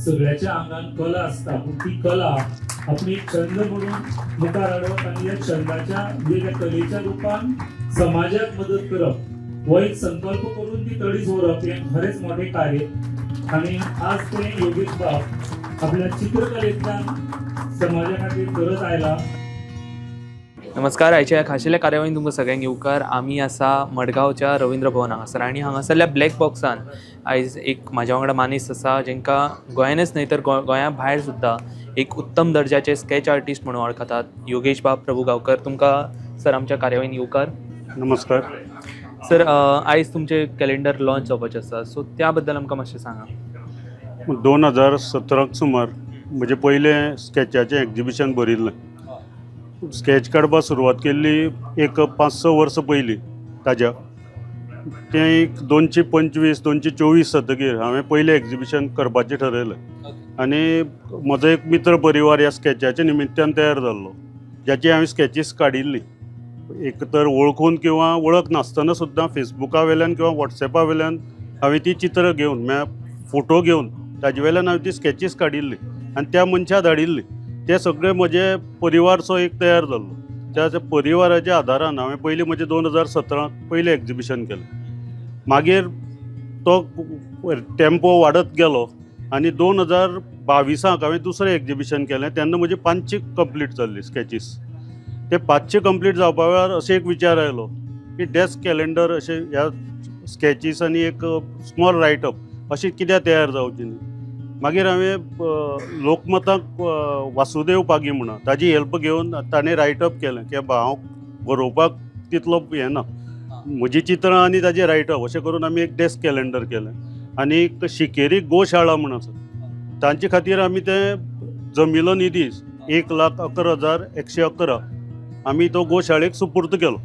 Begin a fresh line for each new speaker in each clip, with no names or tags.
सगळ्याच्या आंगान कला आसता, पूण ती कला आपली छंद म्हणून मुखार हाडप आनी ह्या छंदाच्या म्हणजे त्या कलेच्या रुपान समाजाक मदत करप हो एक संकल्प करून ती तडीच व्हरप हें खरेंच मोठें कार्य. आनी आज ते योगेश बाब आपल्या चित्रकलेंतल्यान समाजा खातीर करत आयला.
नमस्कार. आयच्या ह्या खाशेल्या कार्यावळीन तुमकां सगळ्यांक येवकार. आमी आसा मडगांवच्या रवींद्र भवन हांगासर आनी हांगासरल्या ब्लॅक बॉक्सान आयज एक म्हाज्या वांगडा मानेस्त आसा, जेंकां गोंयानच न्हय तर गोंया भायर सुद्दां एक उत्तम दर्जाचे स्कॅच आर्टिस्ट म्हणून वळखतात, योगेश बाब प्रभू गांवकर. तुमकां सर आमच्या कार्यावळीन येवकार.
नमस्कार.
सर, आयज तुमचें कॅलेंडर लॉन्च जावपाचें आसा, सो त्या बद्दल आमकां मातशें सांगा.
2017क सुमार म्हजें पयलें स्कॅचाचें एग्जिबिशन भरिल्लें. स्कॅच काडपाक सुरवात केल्ली एक 5-6 वर्सां पयलीं. ताज्या तें एक 225 224 जातकीर हांवें पयलें एग्जिबिशन करपाचें ठरयलें आनी म्हजो एक मित्र परिवार ह्या स्कॅचाच्या निमित्तान तयार जाल्लो, ज्याची हांवें स्कॅचीस काडिल्ली एक तर वळखून किंवा वळख नासतना सुद्दां फेसबुका वेल्यान किंवा वॉट्सॅपा वेल्यान हांवें ती चित्रां घेवन, म्हळ्यार फोटो घेवन ताजे वेल्यान हांवें ती स्कॅचीस काडिल्ली आनी त्या मनशाक धाडिल्ली. ते सगळे म्हजे परिवारचो एक तयार जाल्लो. त्या परिवाराच्या आदारान हांवें पयलीं म्हजें 2017 पयलें एग्जिबिशन केलें. मागीर तो टेम्पो वाडत गेलो आनी 2022 हांवें दुसरें एग्जिबिशन केलें. तेन्ना म्हजी 500 कंप्लीट जाल्ली स्कॅचीस. ते 500 कंप्लीट जावपा वेळार अशें एक विचार आयलो की डेस्क कॅलेंडर अशें ह्या स्कॅचीस आनी एक स्मॉल रायटअप अशें कित्याक तयार जावची न्ही. मागीर हांवें लोकमताक वासुदेव पागी म्हणून ताजी हेल्प घेवन ताणें रायटअप केलें की बाबा हांव बरोवपाक तितलो हें ना, म्हजी चित्रां आनी ताजें रायटअप अशें करून आमी एक डेस्क कॅलेंडर केलें. आनी एक शिकेरी गोशाळा म्हूण आसा, तांचे खातीर आमी तें जमिलो निधी 1,11,111 आमी तो गोशाळेक सुपूर्त केलो.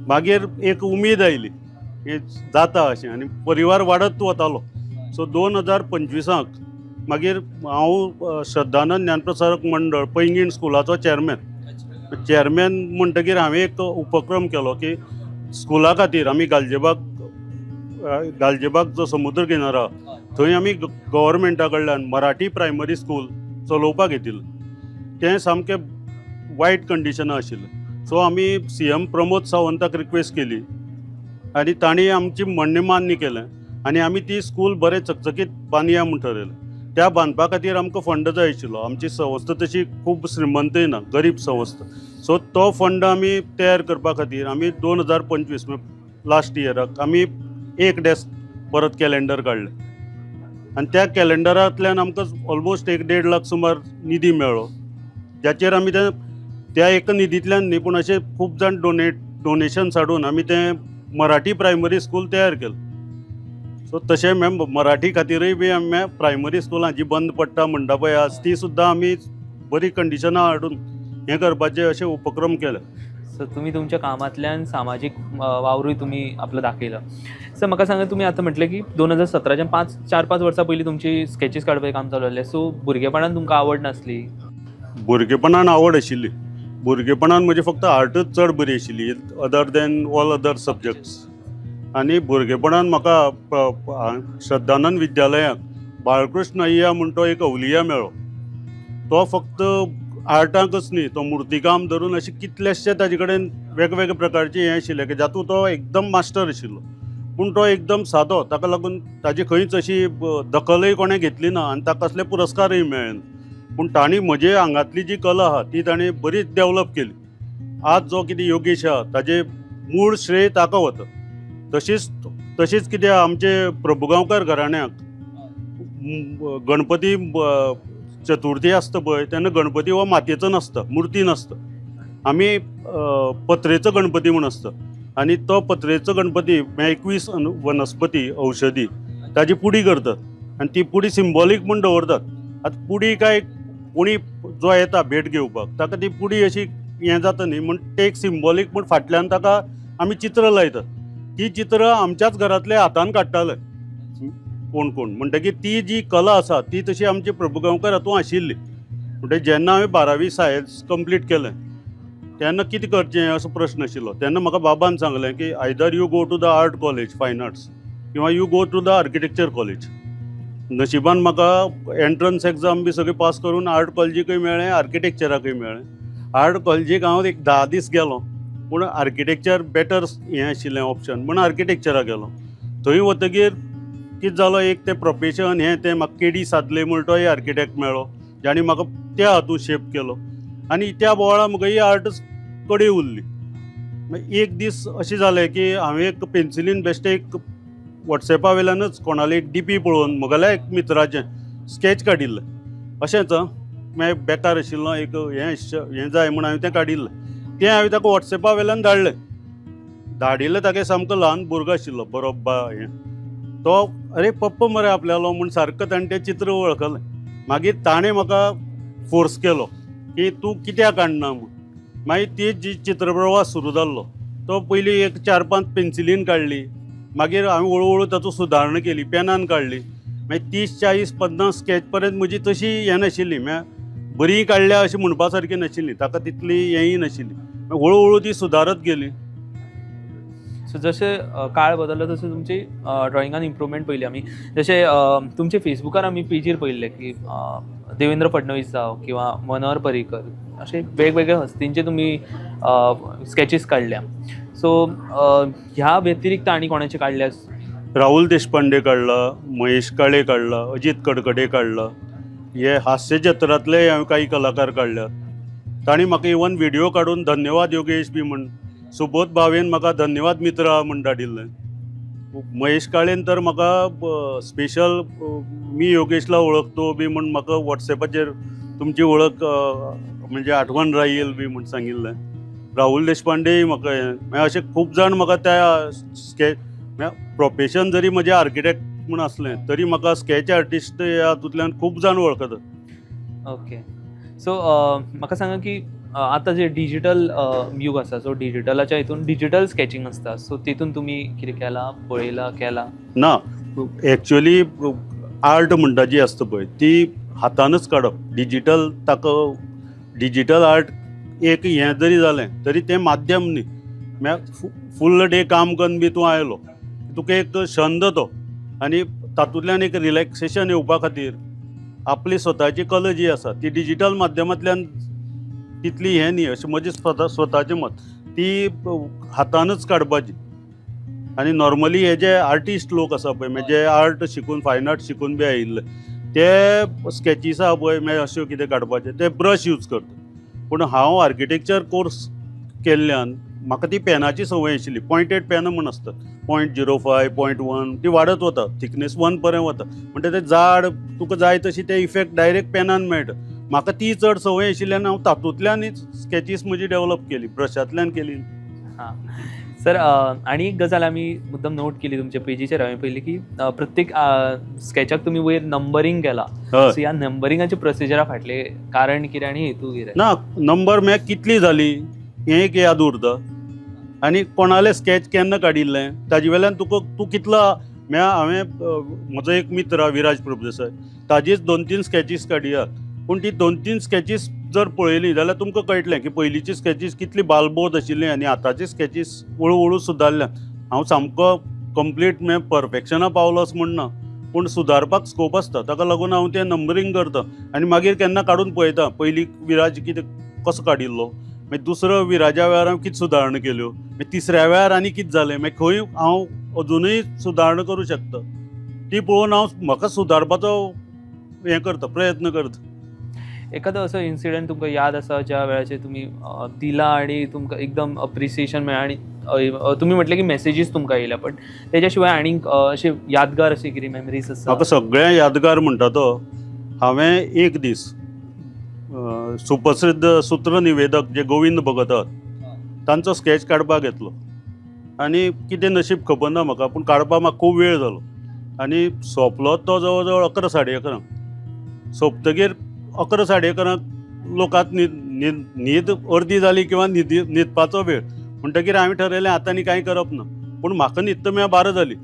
मागीर एक उमेद आयली की जाता अशें आनी परिवार वाडत वतालो. सो 2025 मागीर हांव श्रद्धानंद ज्ञानप्रसारक मंडळ पैंगीण स्कुलाचो चॅरमॅन. चॅरमॅन म्हणटकीर हांवें एक उपक्रम केलो की स्कुला खातीर आमी गालजेबाग, गालजेबाग जो समुद्र किनारो आहा थंय आमी गव्हर्मेंटा कडल्यान मराठी प्रायमरी स्कूल चलोवपाक घेतिल्लें. तें सामकें वायट कंडिशनां आशिल्लें. सो आमी सीएम प्रमोद सावंताक रिक्वेस्ट केली आनी तांणी आमची म्हणणें मान्य केलें आनी आमी ती स्कूल बरें चकचकीत बांदया म्हूण ठरयलें. त्या बांदपा खातीर आमकां फंड जाय आशिल्लो. आमची संस्था तशी खूब श्रीमंतय ना, गरीब संस्था. सो तो फंड आमी तयार करपा खातीर आमी 2025 लास्ट इयराक आमी एक डेस्क परत कॅलेंडर काडलें आनी त्या कॅलेंडरांतल्यान आमकां ऑलमोस्ट एक 1.5 लाख सुमार निधी मेळ्ळो, जाचेर आमी ते त्या एका निधींतल्यान न्ही पूण अशे खूब जाण डोनेशन्स हाडून आमी तें मराठी प्रायमरी स्कूल तयार केलें. सो तशें मॅम मराठी खातीरय बी आमी प्रायमरी स्कुलां जी बंद पडटा म्हणटा पळय आज, ती सुद्दां आमी बरी कंडिशनां हाडून हें करपाचे अशे उपक्रम केले.
सो तुमी तुमच्या कामांतल्यान सामाजीक वावरूय तुमी आपलो दाखयला. सर, म्हाका सांगा, तुमी आतां म्हटलें की 2017च्यान 4-5 वर्सां पयलीं तुमची स्कॅचीस काडपाचें काम चालू जाल्लें. सो भुरगेपणान तुमकां आवड नासली?
भुरगेपणान आवड आशिल्ली. भुरगेपणान म्हजी फक्त आर्टच चड बरी आशिल्ली other than all other subjects. आनी भुरगेपणान म्हाका श्रद्धानंद विद्यालयांत बाळकृष्ण अय्या म्हूण तो एक अवलिया मेळ्ळो. तो फक्त आर्टाकच न्ही, तो मुर्तीकाम धरून अशे कितलेशे ताजे कडेन वेगवेगळे प्रकारचे हें आशिल्ले की जातूंत तो एकदम मास्टर आशिल्लो. पूण तो एकदम सादो, ताका लागून ताजी खंयच अशी दखलय कोणें घेतली ना आनी ताका कसले पुरस्कारय मेळ्ळे ना. पूण तांणी म्हजे आंगांतली जी कला आहा ती ताणें बरीच डेवलप केली. आज जो कितें योगेश आहा ताजें मूळ श्रेय ताका वता. तशीच तशीच कितें आमचे प्रभुगांवकर घराण्याक गणपती चतुर्थी आसता पळय, तेन्ना गणपती हो मातयेचो नासता, मुर्ती नासता, आमी पत्रेचो गणपती म्हूण आसता. आनी तो पत्रेचो गणपती म्हळ्यार 21 वनस्पती औषधी ताजी पुडी करतात आनी ती पुडी सिंबॉलीक म्हूण दवरतात. आतां पुडी काय कोणी जो येता भेट घेवपाक ताका ती पुडी अशी हें जाता न्ही म्हूण ते एक सिंबॉलीक म्हूण फाटल्यान ताका आमी चित्र लायतात. ती चित्रां आमच्याच घरांतले हातान काडटाले कोण कोण. म्हणटकीर ती जी कला आसा ती तशी आमची प्रभुगांवकर हातूंत आशिल्ली. म्हणटकीर जेन्ना हांवें 12वी सायन्स कंप्लीट केलें तेन्ना कितें करचें असो प्रश्न आशिल्लो. तेन्ना म्हाका बाबान सांगलें की either you go to the art college, fine arts, किंवा you go to the architecture college. नशिबान म्हाका एंट्रन्स एग्जाम बी सगळें पास करून आर्ट कॉलेजीकूय मेळ्ळें, आर्किटेक्चराकूय मेळ्ळें. आर्ट कॉलेजीक हांव एक 10 दीस गेलो, पूण आर्किटेक्चर बेटर हें आशिल्लें ऑप्शन म्हूण आर्किटेक्चराक गेलो. थंय वतगीर कितें जालो, एक तें प्रोफेशन हें तें म्हाका केडी सादले म्हूण तोय आर्किटेक्ट मेळ्ळो, जाणी म्हाका त्या हातूंत शेप केलो आनी त्या बोवाळा म्हाका ही आर्ट कडेन उरली. मागीर एक दीस अशें जालें की हांवें एक पेन्सिलीन बेश्टें एक वॉट्सॅपा वयल्यानच कोणाली एक डी पी पळोवन म्हगेल्या एक मित्राचें स्कॅच काडिल्लें. अशेंच आं, मागीर बेकार आशिल्लो, एक हें हें जाय म्हूण हांवें तें काडिल्लें. तें हांवें ताका वॉट्सॅपा वयल्यान धाडलें. धाडिल्लें तागे सामको ल्हान भुरगो आशिल्लो, बरो बा हें तो, अरे पप्पा मरे आपल्यालो म्हूण सारको ताणें तें चित्र वळखलें. मागीर ताणें म्हाका फोर्स केलो की तूं कित्याक काडना म्हूण. मागीर ती जी चित्रप्रवास सुरू जाल्लो तो पयलीं एक 4-5 पेन्सिलीन काडली, मागीर हांवें हळू हळू तातूंत सुदारणां केली, पेनान काडली. मागीर 30, 40, 50 स्कॅच पर्यंत म्हजी तशी हें नाशिल्ली, म्हळ्यार बरी काडल्या अशें म्हणपा सारकी नाशिल्ली, ताका तितली हेंय नाशिल्ली. मागीर हळू हळू ती सुदारत गेली.
सो जशें काळ बदललो तशें तुमची ड्रॉइंगान इम्प्रूवमेंट पयली आमी. जशें तुमचे फेसबुकार आमी पेजीर पळयल्लें की देवेंद्र फडणवीस जावं किंवा मनोहर पर्रीकर अशे वेगवेगळे हस्तींचे तुमी स्कॅचीस काडल्या. सो ह्या व्यतिरिक्त आनी कोणाचे काडल्या?
राहुल देशपांडे काडला, महेश काळे काडला, अजीत कडकडे काडला, हे हास्य जत्रांतले हांवें काही कलाकार काडल्यात. तांणी म्हाका इवन व्हिडियो काडून धन्यवाद योगेश बी म्हूण, सुबोध भावेन म्हाका धन्यवाद मित्रा म्हूण धाडिल्लें. महेश काळेन तर म्हाका स्पेशल मी योगेशला ओळखतो बी म्हूण म्हाका वॉट्सॅपाचेर तुमची वळख म्हणजे आठवण राहील बी म्हूण सांगिल्लें. राहुल देशपांडेय म्हाका हें, मागीर अशे खूब जाण म्हाका त्या स्कॅच, म्हळ्यार प्रोफेशन जरी म्हजें आर्किटेक्ट म्हूण आसलें तरी म्हाका स्कॅच आर्टिस्ट ह्या हातूंतल्यान खूब जाण वळखतात.
ओके, सो म्हाका सांगा की आतां जे डिजिटल युग आसा, सो डिजिटलाच्या हितून डिजिटल स्कॅचिंग आसता, सो तितून तुमी कितें केलां, पळयलां, केलां?
ना, एक्चुअली आर्ट म्हणटा जी आसता पळय ती हातानच काडप. डिजिटल ताका डिजिटल आर्ट एक हें जरी जालें तरी तें माध्यम न्ही. म्हळ्यार फुल्ल डे काम करून बी तूं आयलो, तुका एक छंद तो आनी तातूंतल्यान एक रिलॅक्सेशन येवपा खातीर आपली स्वताची कला जी आसा ती डिजिटल माध्यमांतल्यान तितली हें न्ही, अशें म्हजें स्वताचें मत. ती हातानच काडपाची. आनी नॉर्मली हे जे आर्टिस्ट लोक आसा पळय, म्हणजे जे आर्ट शिकून फायन आर्ट शिकून बी आयिल्ले ते स्कॅचीस आहा पळय, मागीर अश्यो कितें काडपाचें ते ब्रश यूज करता. पूण हांव आर्किटेक्चर कोर्स केल्ल्यान म्हाका ती पेनाची संवय आशिल्ली. पॉयंटेड पेनां म्हूण आसतात, 0.05, 0.1, ती वाडत वता, थिकनेस 1 पर्यंत वता, म्हणटा ते जाड तुका जाय तशी ते इफेक्ट डायरेक्ट पेनान मेळटा. म्हाका ती चड संवय आशिल्ल्यान हांव तातूंतल्यानच स्कॅचीस म्हजी डेवलप केली, ब्रशांतल्यान केली.
हां सर, आनी एक गजाल आमी मुद्दम नोट केली तुमच्या पेजीचेर हांवें पळयली की प्रत्येक स्कॅचाक तुमी वयर नंबरींग केला.
हय.
सो ह्या नंबरिंगाच्या प्रोसिजरा फाटलें कारण कितें आनी हेतू कितें?
ना, नंबर म्हळ्यार कितली जाली हें एक याद उरता आनी कोणालें स्कॅच केन्ना काडिल्लें ताजे वेल्यान तुका तूं कितलो. म्हळ्यार हांवें म्हजो एक मित्र आहा विराज प्रभुदेसाय, ताजीच 2-3 स्कॅचीस काडियात, पूण ती 2-3 स्कॅचीस जर पळयली जाल्यार तुमकां कळटलें की पयलींची स्कॅचीस कितली बालबोध आशिल्ली आनी आतांची स्कॅचीस हळू हळू सुदारल्यात. हांव सामको कंप्लीट म्हळ्यार परफेक्शना पावलो असो म्हण ना, पूण सुदारपाक स्कोप आसता, ताका लागून हांव तें नंबरींग करता आनी मागीर केन्ना काडून पळयता पयलीं विराज कितें कसो काडिल्लो, मागीर दुसरो विराजा वेळार हांवें कितें सुदारणा केल्यो, मागीर तिसऱ्या वेळार आनी कितें जालें, मागीर खंय हांव अजुनूय सुदारणा करूं शकता ती पळोवन हांव म्हाका सुदारपाचो हें करता, प्रयत्न करता.
एखादो असो इन्सिडंट तुमकां याद आसा ज्या वेळाचेर तुमी दिला आनी तुमकां एकदम अप्रिसिएशन मेळ्ळें आनी तुमी म्हटलें की मॅसेजीस तुमकां येयल्या, बट तेच्या शिवाय आनीक अशे यादगार अशी कितें मेमरीज आसा?
म्हाका सगळ्यां यादगार म्हणटा तो हांवें एक दीस सुप्रसिद्ध सूत्रनिवेदक जे गोविंद भगत आहात तांचो स्कॅच काडपाक घेतलो आनी कितें नशीब खबर ना म्हाका, पूण काडपाक म्हाका खूब वेळ जालो आनी सोंपलो तो जवळ जवळ 11, 11:30. सोंपतगीर 11, 11:30 लोकांक न्हीद न्हीद न्हीद अर्दी जाली किंवा न्हिदपाचो वेळ म्हणटगीर हांवें ठरयलें आतां आनी कांय करप ना. पूण म्हाका न्हिदता म्हळ्यार 12 जाली.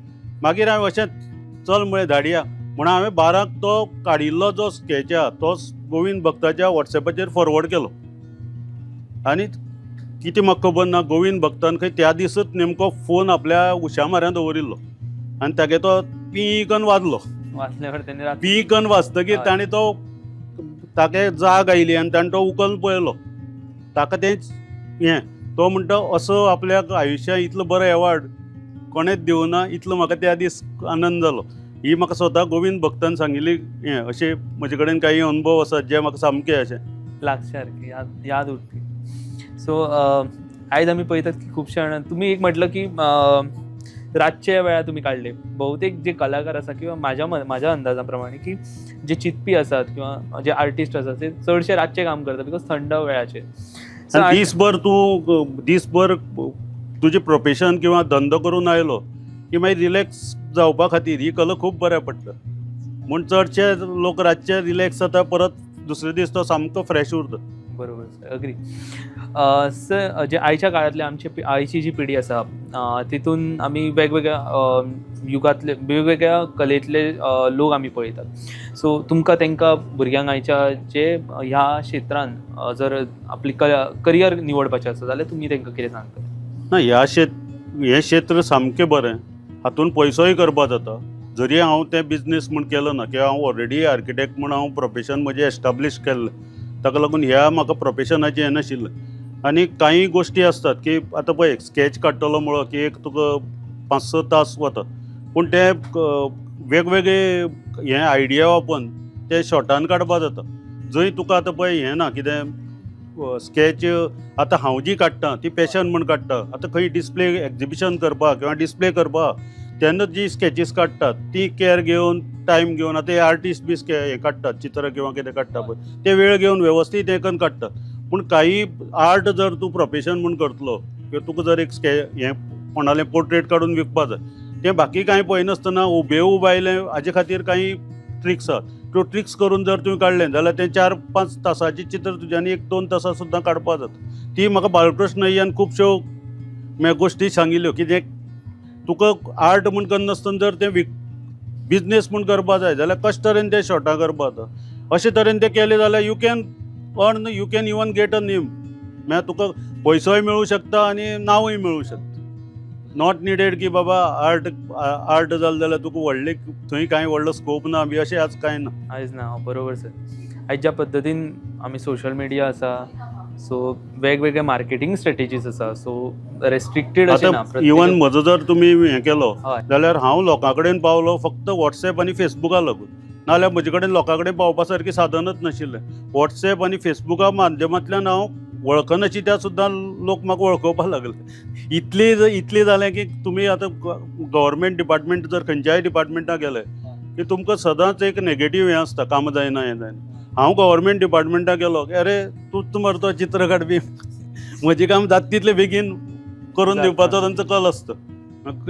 मागीर हांवें अशें चल म्हळें धाडया म्हूण हांवें 12 तो काडिल्लो जो स्कॅच आहा तो गोविंद भक्ताच्या वॉट्सॅपाचेर फॉरवर्ड केलो आनी कितें म्हाका खबर ना, गोविंद भक्तान खंय त्या दिसच नेमको फोन आपल्या उशा म्हऱ्यांत दवरिल्लो आनी तागे तो पी कन्न वाजलो.
वाचल्यावर त्यांनी
पी कन वाचतकीर ताणें तो ताका जाग आयली आनी ताणें तो उखल पळयलो, ताका तें हें तो म्हणटा असो आपल्याक आयुश्यांत इतलो बरो एवॉर्ड कोणेच दिवना, इतलो म्हाका त्या दीस आनंद जालो. ही म्हाका स्वता गोविंद भक्तान सांगिल्ली हें. अशे म्हजे कडेन काही अनुभव आसात जे म्हाका सामके अशे
लागसारकी याद उरती. सो आयज आमी पळयतात की खुबशे जाणां, तुमी एक म्हटलं की रातच्या वेळार तुमी काडले, बहुतेक जे कलाकार आसा किंवा म्हाज्या अंदाजा प्रमाणे की जे चिंतपी आसात किंवा जे आर्टिस्ट आसात ते चडशे रातचे काम करतात because थंड वेळाचेर.
दिसभर तूं दिसभर तुजें प्रोफेशन किंवा धंदो करून आयलो की मागीर रिलॅक्स जावपा खातीर ही कला खूब बऱ्या पडटा, म्हूण चडशे लोक रातचे रिलॅक्स जाता, परत दुसरे दीस तो सामको फ्रेश उरता.
बरोबर सर, अग्री. सर, जे आयच्या काळांतले आमचे आयची जी पिढी आसा तितून आमी वेगवेगळ्या युगांतले वेगवेगळ्या कलेंतले लोक आमी पळयतात. सो तुमकां तांकां भुरग्यांक आयच्या जे ह्या क्षेत्रान जर आपली करियर निवडपाचें आसा जाल्यार तुमी तांकां कितें सांगता?
ना, ह्या हें क्षेत्र सामकें बरें, हातून पयसोय करपा जाता. जरी हांव तें बिजनेस म्हूण केलो ना, किंवा हांव ऑलरेडी आर्किटेक्ट म्हूण हांव प्रोफेशन म्हजें एस्टाब्लीश केल्लें, ताका लागून ह्या म्हाका प्रोफेशनाचें हें नाशिल्लें. आनी कांय गोश्टी आसतात की आतां पळय स्कॅच काडटलो म्हणलो की एक तुका 5-6 तास वता, पूण ते वेगवेगळे हे आयडिया वापरून ते शॉर्टान काडपा जाता. जंय तुका आतां पळय हें ना कितें स्कॅच, आतां हांव जी काडटा ती पॅशन म्हूण काडटा, आतां खंय डिस्प्ले एग्जिबिशन करपाक किंवा डिस्प्ले करपाक तेन्ना जी स्कॅचीस काडटात ती कॅर घेवन टायम घेवन, आतां हे आर्टिस्ट बी हें काडटात चित्र किंवा कितें काडटा पळय ते वेळ घेवन वेवस्थीत हें करून काडटात. पूण काही आर्ट जर तूं प्रोफेशन म्हूण करतलो किंवा तुका जर एक हें कोणालें पोर्ट्रेट काडून विकपा जाय, तें बाकी कांय पळयनासतना हुबेहूब आयलें हाजे खातीर कांय ट्रिक्स आसात, त्यो ट्रिक्स करून जर तुवें काडलें जाल्यार तें 4-5 तासाचें चित्र तुज्यानी 1-2 तासां सुद्दां काडपा जाता. ती म्हाका बाळकृष्ण अय्यान खुबश्यो गोश्टी सांगिल्ल्यो की जें तुका आर्ट म्हूण करनासतना जर तें बिजनेस म्हूण करपा जाय जाल्यार कशे तरेन तें शॉर्टां करपा जाता, अशे तरेन तें केलें जाल्यार you can earn, you can even get a name, म्हळ्यार तुका पयसोय मेळूं शकता आनी नांवूय मेळूं शकता. Not needed की बाबा आर्ट आर्ट जालें जाल्यार तुका व्हडलें थंय कांय व्हडलो स्कोप ना बी अशें आज कांय ना.
आयज ना, बरोबर सर. आयज ज्या पद्दतीन आमी सोशल मिडिया आसा, सो वेगवेगळे मार्केटींग स्ट्रेटेजीज आसा, सो रेस्ट्रिक्टेड अशें ना.
आतां इवन म्हजो जर तुमी हें केलो
हय.
जाल्यार हांव लोकां कडेन पावलो फक्त वॉट्सएप आनी फेसबुका लागून, नाजाल्यार म्हजे कडेन लोकां कडेन पावपा सारकें साधनच नाशिल्लें. वॉट्सएप आनी फेसबुका माध्यमांतल्यान हांव वळखनाशी त्या सुद्दां लोक म्हाका वळखोवपाक लागले. इतली जालें की तुमी आतां गव्हर्मेंट डिपार्टमेंट जर खंयच्याय डिपार्टमेंटाक गेले की तुमकां सदांच एक नेगेटीव हें आसता, कामां जायना हें जायना. हांव गव्हर्मेंट डिपार्टमेंटाक गेलो की अरे तूंच मरे तो चित्र काडपी, म्हजें काम जाता तितलें बेगीन करून दिवपाचो तांचो कल आसता.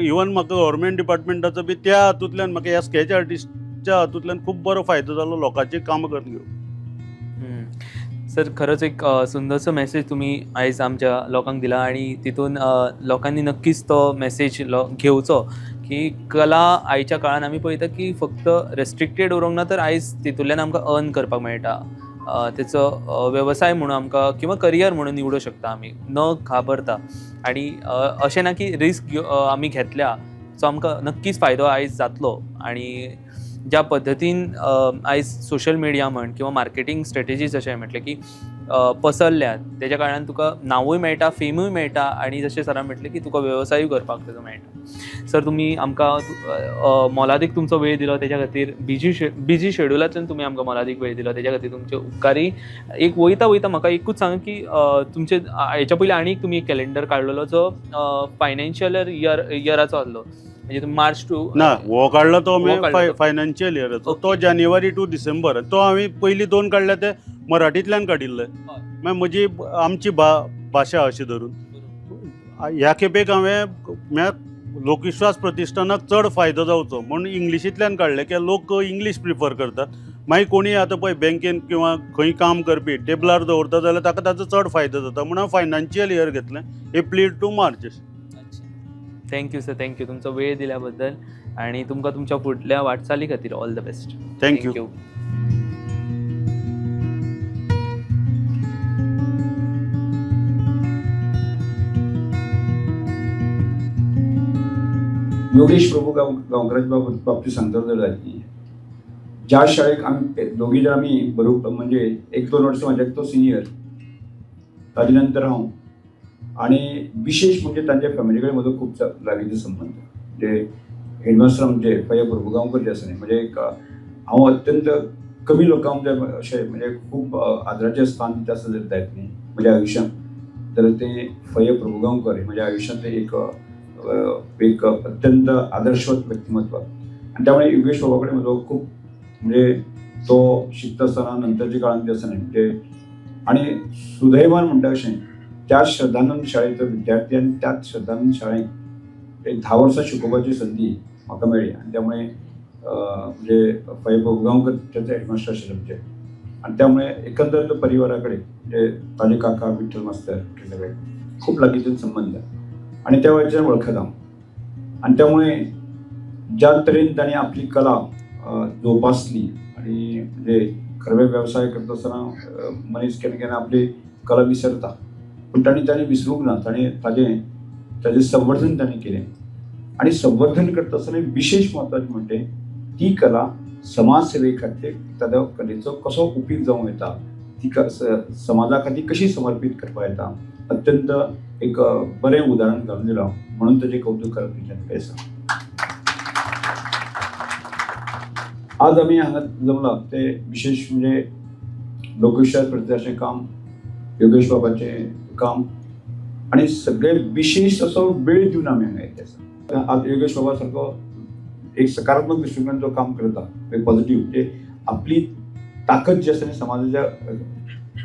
इवन म्हाका गव्हर्मेंट डिपार्टमेंटाचो बी त्या हातूंतल्यान म्हाका ह्या स्कॅच आर्टिस्टच्या हातूंतल्यान खूब बरो फायदो जालो लोकांची कामां करून घेवंक.
सर, खरंच एक सुंदरसो मेसेज तुमी आयज आमच्या लोकांक दिला आनी तितून लोकांनी नक्कीच तो मेसेज घेवचो की कला आयच्या काळान आमी पळयता की फक्त रेस्ट्रिक्टेड उरूंक ना, तर आयज तितूंतल्यान आमकां अर्न करपाक मेळटा, तेचो वेवसाय म्हणून आमकां किंवा करियर म्हणून निवडूंक शकता आमी न घाबरता. आनी अशें ना की रिस्क आमी घेतल्या सो आमकां नक्कीच फायदो आयज जातलो. आनी ज्या पद्दतीन आयज सोशल मिडिया म्हण किंवा मार्केटींग स्ट्रेटेजीज अशें म्हटलें की पसरल्यात, तेज्या कारणान तुका नांवूय मेळटा, फेमूय मेळटा आनी जशें सरान म्हटलें की तुका वेवसायूय करपाक तेजो मेळटा. सर, तुमी आमकां मोलादीक तुमचो वेळ दिलो तेज्या खातीर, बिजी शेड्युलांतल्यान तुमी आमकां मोलादीक वेळ दिलो तेज्या खातीर तुमचे उपकारी. एक वयता वयता म्हाका एकूच सांग की तुमचे हेच्या पयलीं आनी एक तुमी एक कॅलेंडर काडलेलो जो फायनान्शियल इयराचो आसलो, म्हणजे मार्च टू
ना हो काडला तो आमी फायनान्शियल इयराचो, तो जानेवारी टू डिसेंबर. तो हांवें पयलीं 2 काडल्या ते मराठींतल्यान काडिल्ले, मागीर म्हजी आमची भाशा अशी धरून ह्या खेपेक हांवें लोकविश्वास प्रतिश्ठानाक चड फायदो जावचो म्हूण इंग्लिशींतल्यान काडलें, कित्याक लोक इंग्लीश प्रिफर करतात. मागीर कोणीय आतां पळय बँकेन किंवा खंय काम करपी टेबलार दवरता जाल्यार ताका ताचो चड फायदो जाता म्हूण हांव फायनान्शियल इयर घेतलें, April to March.
Thank you sir, thank you तुमचो वेळ दिल्याबद्दल आनी तुमकां तुमच्या फुडल्या वाटचाली खातीर all the best.
Thank you.
Yogesh Prabhu गांवकराच्या बाबतीत सांगता जाल्यार ज्या शाळेक आमी दोगी जाण आमी बरोबर, म्हणजे एक दोन वर्सां म्हज्या तो सिनियर, ताजे नंतर हांव. आनी विशेश म्हणजे तांच्या फॅमिली कडेन म्हजो खूब लागींचो संबंद. म्हणजे हेडमास्टर आमचे फैया प्रभुगांवकर जे आसा न्ही, म्हणजे एक हांव अत्यंत कमी लोकांक म्हणजे अशें म्हणजे खूब आदराचें स्थान दिता आसत जर जायत न्ही म्हज्या आयुश्यांत, तर ते फैया प्रभुगांवकर हे म्हज्या आयुश्यांतलें एक अत्यंत आदर्शवत व्यक्तिमत्व. आनी त्यामुळे योगेश बाबा कडेन म्हजो खूब म्हणजे तो शिकता आसतना नंतरच्या काळांत जे आसा न्ही म्हणजे, आनी सुदैवान म्हणटा अशें त्याच श्रद्धानंद शाळेचो विद्यार्थी आनी त्याच श्रद्धानंद शाळेक एक 10 वर्सां शिकोवपाची संदी म्हाका मेळ्ळी. आनी त्यामुळे म्हणजे फै प्रभुगांवकर त्याचे हेडमास्टर आशिल्ले आमचे, आनी त्यामुळे एकंदर तो परिवारा कडेन म्हणजे ताजे काका विठ्ठल मास्तर हे सगळे खूब लागींचे संबंद आनी त्या वेळाच्यान वळखता हांव. आनी त्यामुळे ज्या तरेन तांणी आपली कला जोपासली आनी म्हणजे खरवे वेवसाय करता आसतना मनीस केन्ना केन्ना आपली कला विसरता, पूण तांणी ताणें विसरूंक ना, ताणें ताजें ताजें संवर्धन ताणें केलें. आनी संवर्धन करता आसतना विशेश म्हत्वाचें म्हणटे ती कला समाज सेवे खातीर ताजो कलेचो कसो उपेग जावं येता, ती समाजा खातीर कशी समर्पीत करपा येता, अत्यंत एक बरें उदाहरण घालून दिलां म्हणून ताजें कौतूक करप तितलें आसा. आज आमी हांगा जमला ते विशेश म्हणजे लोकविश्वास प्रतिष्ठाचें काम, योगेश बाबाचें काम आनी सगळे विशेश असो वेळ दिवन आमी हांगा येयल्ले आसा. आज योगेश बाबा सारको एक सकारात्मक दृश्टिकोनान जो काम करता, एक पॉझिटिव्ह, म्हणजे आपली ताकद जी आसा न्ही समाजाच्या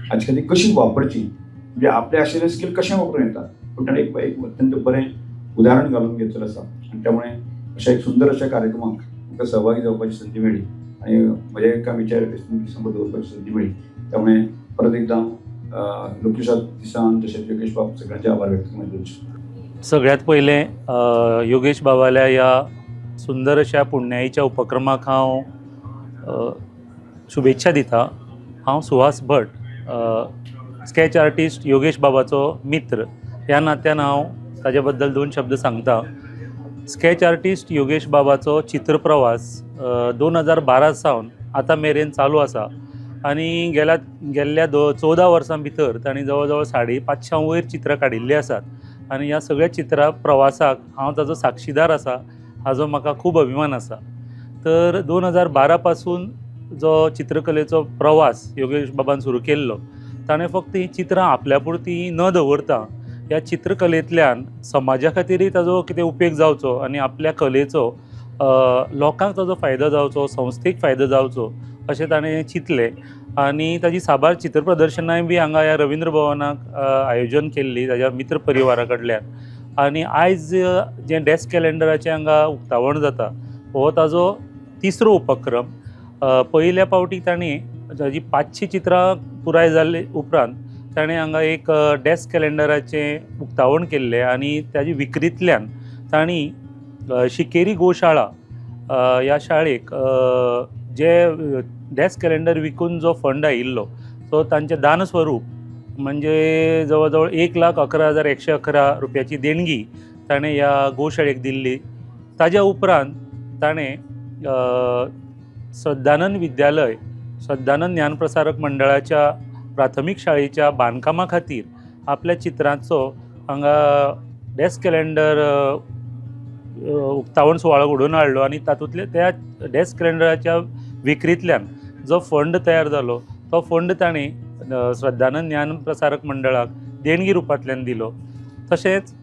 हाचे खातीर कशी वापरची, म्हणजे आपले आशिल्ले स्कील कशें वापरूं येता, पूण ताणें एक अत्यंत बरें उदाहरण घालून घेतलें आसा. आनी त्यामुळे अशा एक सुंदर अशा कार्यक्रमाक म्हाका सहभागी जावपाची संदी मेळ्ळी आनी म्हजे कांय विचार समोर दवरपाची संदी मेळ्ळी. त्यामुळे परत एकदा लोकविश्वास दिसान तशेंच योगेश बाब सगळ्यांचे आभार व्यक्त करूंक.
सगळ्यात पयलें योगेश बाबाल्या ह्या सुंदर अशा पुण्यायेच्या उपक्रमाक हांव शुभेच्छा दिता. हांव सुहास भट, स्कॅच आर्टिस्ट, योगेश बाबाचो मित्र ह्या नात्यान हांव ताजे बद्दल दोन शब्द सांगता. स्कॅच आर्टिस्ट योगेश बाबाचो चित्रप्रवास 2012 सावन आतां मेरेन चालू आसा आनी गेल्ल्या 14 वर्सां भितर तांणी जवळ जवळ 550 वयर चित्रां काडिल्लीं आसात आनी ह्या सगळ्या चित्रां प्रवासाक हांव ताजो साक्षीदार आसा, हाजो म्हाका खूब अभिमान आसा. तर 2012 पासून जो चित्रकलेचो प्रवास योगेश बाबान सुरू केल्लो, ताणें फक्त हीं चित्रां आपल्या पुरती न दवरता ह्या चित्रकलेंतल्यान समाजा खातीरय ताजो कितें उपेग जावचो आनी आपल्या कलेचो लोकांक ताजो फायदो जावचो, संस्थेक फायदो जावचो अशें ताणें चिंतलें आनी ताजी साबार चित्र प्रदर्शनांय बी हांगा ह्या रविंद्र भवनाक आयोजन केल्ली ताज्या मित्र परिवारा कडल्यान. आनी आयज जें डॅस्क कॅलेंडराचें हांगा उक्तावण जाता हो ताजो तिसरो उपक्रम. पयल्या पावटी ताणें ताजी 500 चित्रां पुराय जाले उपरांत ताणें हांगा एक डॅस्क कॅलेंडराचें उक्तावण केल्लें आनी ताजी विक्रींतल्यान तांणी शिकेरी गोशाळा ह्या शाळेक जे डॅस्क कॅलेंडर विकून जो फंड आयिल्लो तो तांचें दान स्वरूप म्हणजे जवळ जवळ 1,11,111 रुपयाची देणगी ताणें ह्या गोशाळेक दिल्ली. ताज्या उपरांत ताणें श्रद्धानंद विद्यालय, श्रद्धानंद ज्ञानप्रसारक मंडळाच्या प्राथमीक शाळेच्या बांदकामा खातीर आपल्या चित्रांचो हांगा डॅस्क कॅलेंडर उक्तावण सुवाळो घडोवन हाडलो आनी तातूंतले त्या डॅस्क कॅलेंडराच्या विक्रींतल्यान जो फंड तयार जालो तो फंड ताणें श्रद्धानंद ज्ञानप्रसारक मंडळाक देणगी रुपांतल्यान दिलो. तशेंच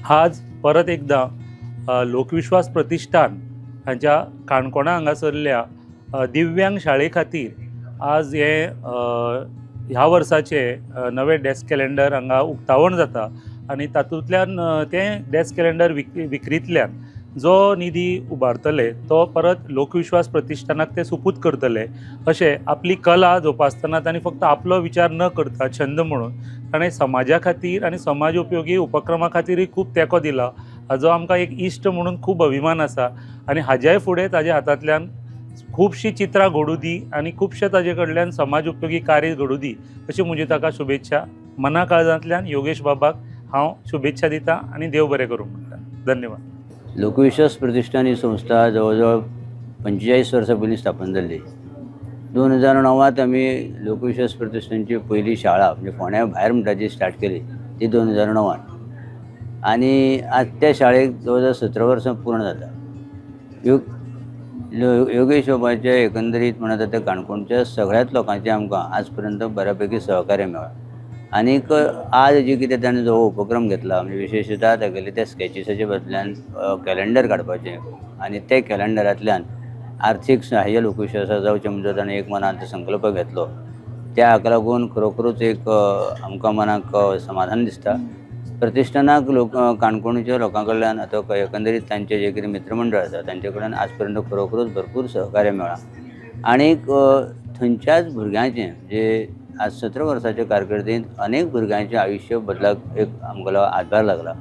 आज परत एकदां लोकविश्वास प्रतिश्ठान हांच्या काणकोणा हांगासरल्या दिव्यांग शाळे खातीर आज हें ह्या वर्साचें नवें डॅस्क कॅलेंडर हांगा उक्तावण जाता आनी तातूंतल्यान तें डॅस्क कॅलेंडर विक्रींतल्यान जो निधी उबारतले तो परत लोकविश्वास प्रतिश्ठानाक ते सुपूत करतले. अशें आपली कला जोपासतना तांणी फक्त आपलो विचार न करता छंद म्हणून ताणें समाजा खातीर आनी समाज उपयोगी उपक्रमा खातीरय खूब तेंको दिला, हाजो आमकां एक इश्ट म्हणून खूब अभिमान आसा. आनी हाज्याय फुडें ताज्या हातांतल्यान खुबशीं चित्रां घडूं दी आनी खुबशें ताजे कडल्यान समाज उपयोगी कार्य घडूं दी अशी म्हजी ताका शुभेच्छा. मना काळजांतल्यान योगेश बाबाक हांव शुभेच्छा दिता आनी देव बरें करूं म्हणटा. धन्यवाद.
लोकविश्वास प्रतिष्ठान ही संस्था जवळजवळ 45 वर्सां पयलीं स्थापन जाल्ली. 2009 आमी लोकविश्वास प्रतिश्ठानची पयली शाळा म्हणजे फोंड्या भायर म्हणटा जी स्टार्ट केली ती 2009 आनी आज त्या शाळेक जवळ जवळ 17 वर्सां पूर्ण जाता. योगेश बाबाचे एकंदरीत म्हणत आतां काणकोणच्या सगळ्याच लोकांचें आमकां आज पर्यंत बऱ्या पैकी सहकार्य मेळ्ळां. आनीक आज जी कितें ताणें जो उपक्रम घेतला म्हणजे विशेशता तागेले त्या स्कॅचिसाच्या बदल्यान कॅलेंडर काडपाचें आनी ते कॅलेंडरांतल्यान आर्थीक सहाय्य लोकविश्वासा जावचें म्हणजे ताणें एक मनांत संकल्प घेतलो. त्या हाका लागून खरोखरूच एक आमकां मनाक समाधान दिसता. प्रतिश्ठानाक लोक काणकोणच्या लोकां कडल्यान आतां एकंदरीत तांचे जे कितें मित्रमंडळ आसा तांचे कडल्यान आज पर्यंत खरोखरूच भरपूर सहकार्य मेळ्ळां. आनीक थंयच्याच भुरग्यांचें जे आज 17 वर्साचे कारकिर्दींत अनेक भुरग्यांचें आयुश्य बदलाक एक आमगेलो हातभार लागला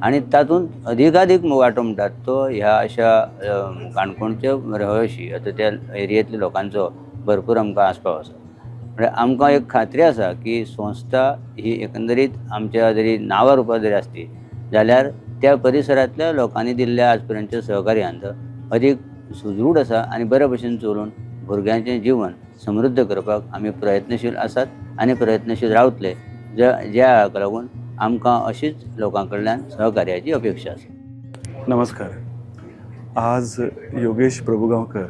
आनी तातूंत अधिकाधीक वांटो म्हणटात तो ह्या अशा काणकोणच्या रहिवाशी आतां त्या एरियेंतल्या लोकांचो भरपूर आमकां आस्पाव आसा. म्हळ्यार आमकां एक खात्री आसा की संस्था ही एकंदरीत आमच्या जरी नांवा रुपार जरी आसली जाल्यार त्या परिसरांतल्या लोकांनी दिल्ल्या आज पर्यंतच्या सहकार्यान अदीक सुदृढ आसा आनी बऱ्या भशेन चलोवन भुरग्यांचें जिवन समृद्ध करपाक आमी प्रयत्नशील आसात आनी प्रयत्नशील रावतले. ज्या हाका लागून आमकां अशीच लोकां कडल्यान सहकार्याची अपेक्षा आसा.
नमस्कार. आज योगेश प्रभुगांवकर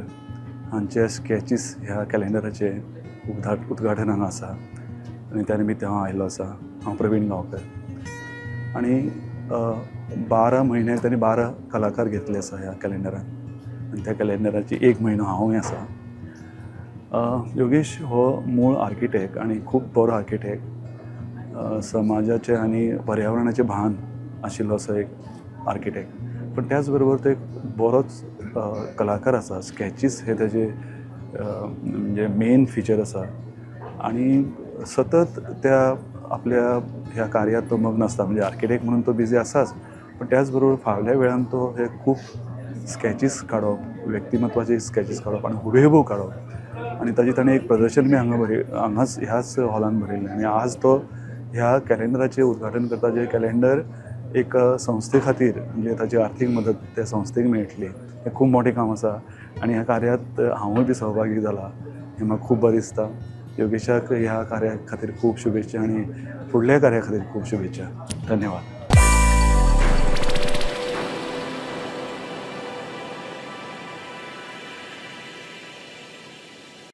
हांचे स्कॅचीस ह्या कॅलेंडराचें उद्घाटन हांगा आसा आनी त्या निमित्त हांव आयिल्लो आसा. हांव प्रवीण गांवकर आनी 12 म्हयने तांणी 12 कलाकार घेतले आसा ह्या कॅलेंडरान आनी त्या कॅलेंडराची एक म्हयनो हांवूय आसा. योगेश हो मूळ आर्किटेक्ट आनी खूब बरो आर्किटेक्ट, समाजाचें आनी पर्यावरणाचें भान आशिल्लो असो एक आर्किटेक्ट, पण त्याच बरोबर तो एक बरोच कलाकार आसा. स्कॅचीस हे ताजे म्हणजे मेन फिचर आसा आनी सतत त्या आपल्या ह्या कार्यात तो मग्न आसता. म्हणजे आर्किटेक्ट म्हणून तो बिजी आसाच, पण त्याच बरोबर फावल्या वेळान तो हे खूब स्कॅचीस काडप, व्यक्तिमत्वाचे स्कॅचीस काडप आनी हुबेहूब काडप आनी ताजी ताणें एक प्रदर्शन बी हांगा हांगाच ह्याच हॉलान भरयल्लें. आनी आज तो ह्या कॅलेंडराचें उद्घाटन करता, जें कॅलेंडर एक संस्थे खातीर म्हणजे ताची आर्थीक मदत त्या संस्थेक मेळटली, हें खूब मोठें काम आसा आनी ह्या कार्यांत हांवूय बी सहभागी जाला हें म्हाका खूब बरें दिसता. योगेशाक ह्या कार्या खातीर खूब शुभेच्छा आनी फुडल्या कार्या खातीर खूब शुभेच्छा. धन्यवाद.